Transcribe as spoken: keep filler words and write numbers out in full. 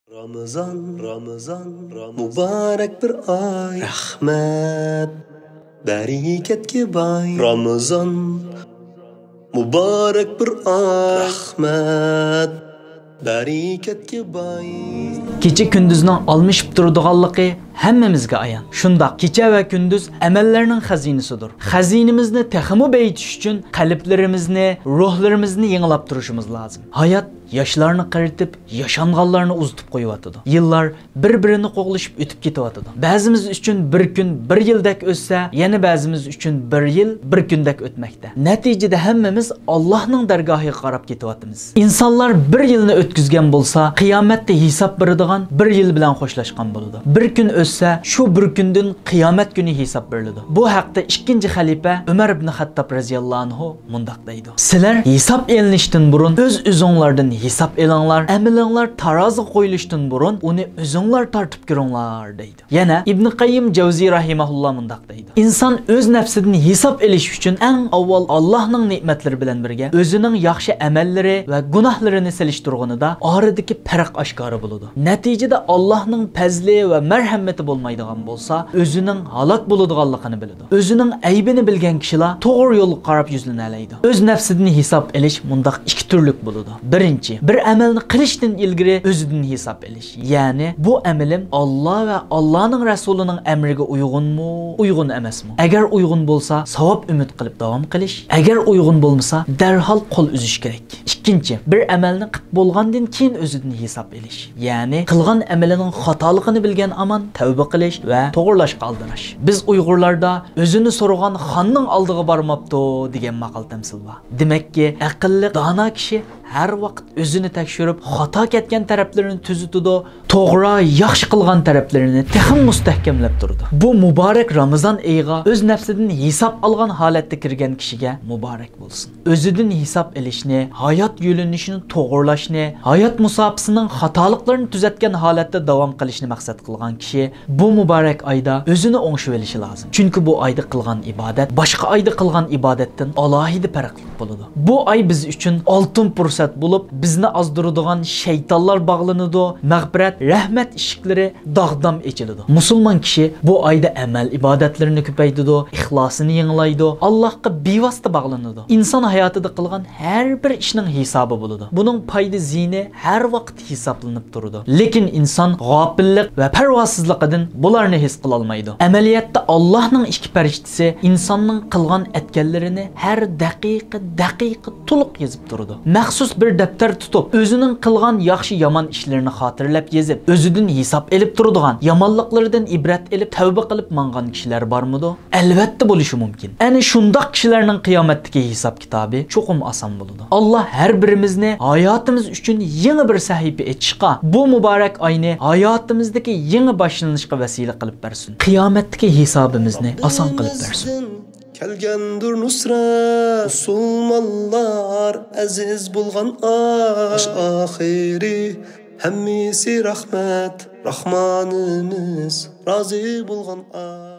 رامىزان، رامىزان، رامىزان، مۇبارەك بىر ئاي. رەھمەت، بەرىكەتكە باي. رامىزان، مۇبارەك بىر ئاي. رەھمەت، بەرىكەتكە باي. كېچە كۈندۈزنىڭ ئالمىشىپ تۇرىدىغانلىقى ھەممىمىزگە ئايان. شۇنداق، كېچە ۋە كۈندۈز ئەمەللەرنىڭ خەزىنىسىدۇر. خەزىنىمىزنى تېخىمۇ بېيىتىش ئۈچۈن قەلبلىرىمىزنى، روھلىرىمىزنى يېڭىلاپ تۇرۇشىمىز لازىم. ھايات ياشلارنى قېرىتىپ، ياشانغانلارنى ئۇزىتىپ قويۇۋاتىدۇ. يىللار بىر-بىرىنى قوغلىشىپ ئۆتۈپ كېتىۋاتىدۇ. بەزىمىز ئۈچۈن بىر كۈن بىر يىلدەك ئۆتسە، يەنە بەزىمىز ئۈچۈن بىر يىل بىر كۈندەك ئۆتمەكتە. نەتىجىدە ھەممىمىز ئاللاھنىڭ دەرگاھىغا قاراپ كېتىۋاتىمىز. ئىنسانلار بىر يىلنى ئۆتكۈزگەن بولسا، قىيامەتتە ھېساب بېرىدىغان بىر يىل بىلەن خوشلاشقان بولىدۇ. بىر كۈن ئۆتسە، شۇ بىر كۈندىن قىيامەت كۈنى ھېساب بېرىلىدۇ. بۇ ھەقتە ئىككىنچى خەلىپە ئۆمەر ئىبن خەتتاب رەزىياللاھۇ ئەنھۇ مۇنداق دەيدۇ: سىلەر ھېساب ئېلىنىشتىن بۇرۇن ئۆز-ئۆزۈڭلاردىن ھېساب ئېلىڭلار، ئەمىلىڭلار تارازىغا قويۇلۇشتىن بۇرۇن ئۇنى ئۆزۈڭلار تارتىپ كۆرۈڭلار، دەيدۇ. يەنە ئىبن قەييىم جەۋزى رەھىمەھۇللا مۇنداق دەيدۇ: ئىنسان ئۆز نەپسىدىن ھېساب ئېلىش ئۈچۈن ئەڭ ئاۋۋال ئاللاھنىڭ نېمەتلىرى بىلەن بىرگە ئۆزىنىڭ ياخشى ئەمەللىرى ۋە گۇناھلىرىنى سېلىشتۇرغىنىدا ئارىدىكى پەرق ئاشكارا بولىدۇ. نەتىجىدە ئاللاھنىڭ پەزلى ۋە مەرھەمىتى بولمايدىغان بولسا، ئۆزىنىڭ ھالاك بولىدىغانلىقىنى بىلىدۇ. ئۆزىنىڭ ئەيىبىنى بىلگەن كىشىلا توغرا يولغا قاراپ يۈزلىنەلەيدۇ. ئۆز نەپسىدىن ھېساب ئېلىش مۇنداق ئىككى تۈرلۈك بولىدۇ. بىرىنچى، بىر ئەمەلنى قىلىشتىن ئىلگىرى ئۆزىدىن ھېساب ئېلىش. يەنى، بۇ ئەمىلىم ئاللا ۋە ئاللانىڭ رەسۇلىنىڭ ئەمرىگە ئۇيغۇنمۇ، ئۇيغۇن ئەمەسمۇ؟ ئەگەر ئۇيغۇن بولسا، ساۋاب ئۈمىد قىلىپ داۋام قىلىش. ئەگەر ئۇيغۇن بولمىسا، دەرھال قول ئۈزۈش كېرەك. ئىككىنچى، بىر ئەمەلنى قىپ بولغاندىن كېيىن ئۆزىدىن ھېساب ئېلىش. يەنى، قىلغان ئەمىلىنىڭ خاتالىقىنى بىلگەن ئامان تەۋبە قىلىش ۋە توغرىلاشقا ئالدىراش. بىز ئۇيغۇرلاردا «ئۆزىنى سورىغان خاننىڭ ئالدىغا بارماپتۇ» دېگەن ماقال تەمسىل بار. دېمەككى، ئەقىللىق، دانا كىشى ھەر ۋاقىت ئۆزىنى تەكشۈرۈپ، خاتا كەتكەن تەرەپلىرىنى تۈزىتىدۇ، توغرا، ياخشى قىلغان تەرەپلىرىنى تېخىمۇ مۇستەھكەملەپ تۇرىدۇ. بۇ مۇبارەك رامىزان ئېيىغا ئۆز نەپسىدىن ھېساب ئالغان ھالەتتە كىرگەن كىشىگە مۇبارەك بولسۇن. ئۆزىدىن ھېساب ئېلىشنى، ھايات يۆنىلىشىنى توغرىلاشنى، ھايات مۇساپىسىنىڭ خاتالىقلىرىنى تۈزەتكەن ھالەتتە داۋام قىلىشنى مەقسەت قىلغان كىشى بۇ مۇبارەك ئايدا ئۆزىنى ئوڭشىۋېلىشى لازىم. چۈنكى بۇ ئايدا قىلغان ئىبادەت باشقا ئايدا قىلغان ئىبادەتتىن ئالاھىدە پەرقلىق بولىدۇ. بۇ ئاي بىز ئۈچۈن ئالتۇن پۇرسەت بولۇپ، بىزنى ئازدۇرىدىغان شەيتانلار باغلىنىدۇ، مەغپىرەت، رەھمەت ئىشىكلىرى داغدام ئېچىلىدۇ. مۇسۇلمان كىشى بۇ ئايدا ئەمەل ئىبادەتلىرىنى كۆپەيتىدۇ، ئىخلاسىنى يېڭىلايدۇ، ئاللاھقا بىۋاسىتە باغلىنىدۇ. ئىنسان ھاياتىدا قىلغان ھەر بىر ئىشنىڭ ھېسابى بولىدۇ. بۇنىڭ پايدا زىيىنى ھەر ۋاقىت ھېسابلىنىپ تۇرىدۇ. لېكىن ئىنسان غاپىللىق ۋە پەرۋاسىزلىقىدىن بۇلارنى ھېس قىلالمايدۇ. ئەمەلىيەتتە ئاللاھنىڭ ئىككى پەرىشتىسى ئىنساننىڭ قىلغان ئەتكەنلىرىنى ھەر دەقىقە، دەقىقە تولۇق يېزىپ تۇرىدۇ. مەخسۇس بىر دەپتەر تۇتۇپ، ئۆزىنىڭ قىلغان ياخشى يامان ئىشلىرىنى خاتىرىلەپ يېزىپ، ئۆزىدىن ھېساب ئېلىپ تۇرىدىغان، يامانلىقلىرىدىن ئىبرەت ئېلىپ تەۋبە قىلىپ ماڭغان كىشىلەر بارمىدۇ؟ ئەلۋەتتە بولۇشى مۇمكىن. ئەنە شۇنداق كىشىلەرنىڭ قىيامەتتىكى ھېساب كىتابى چوقۇم ئاسان بولىدۇ. ئاللا ھەر بىرىمىزنى ھاياتىمىز ئۈچۈن يېڭى بىر سەھىپە ئېچىشقا، بۇ مۇبارەك ئاينى ھاياتىمىزدىكى يېڭى باشلىنىشقا ۋەسىلە قىلىپ بەرسۇن. قىيامەتتىكى ھېسابىمىزنى ئاسان قىلىپ بەرسۇن. كەلگەندۇر نۇسرەت، مۇسۇلمانلار ئەزىز بولغان ئاي. باش ئاخىرى ھەممىسى رەھمەت، راھمانىمىز رازى بولغان ئاي.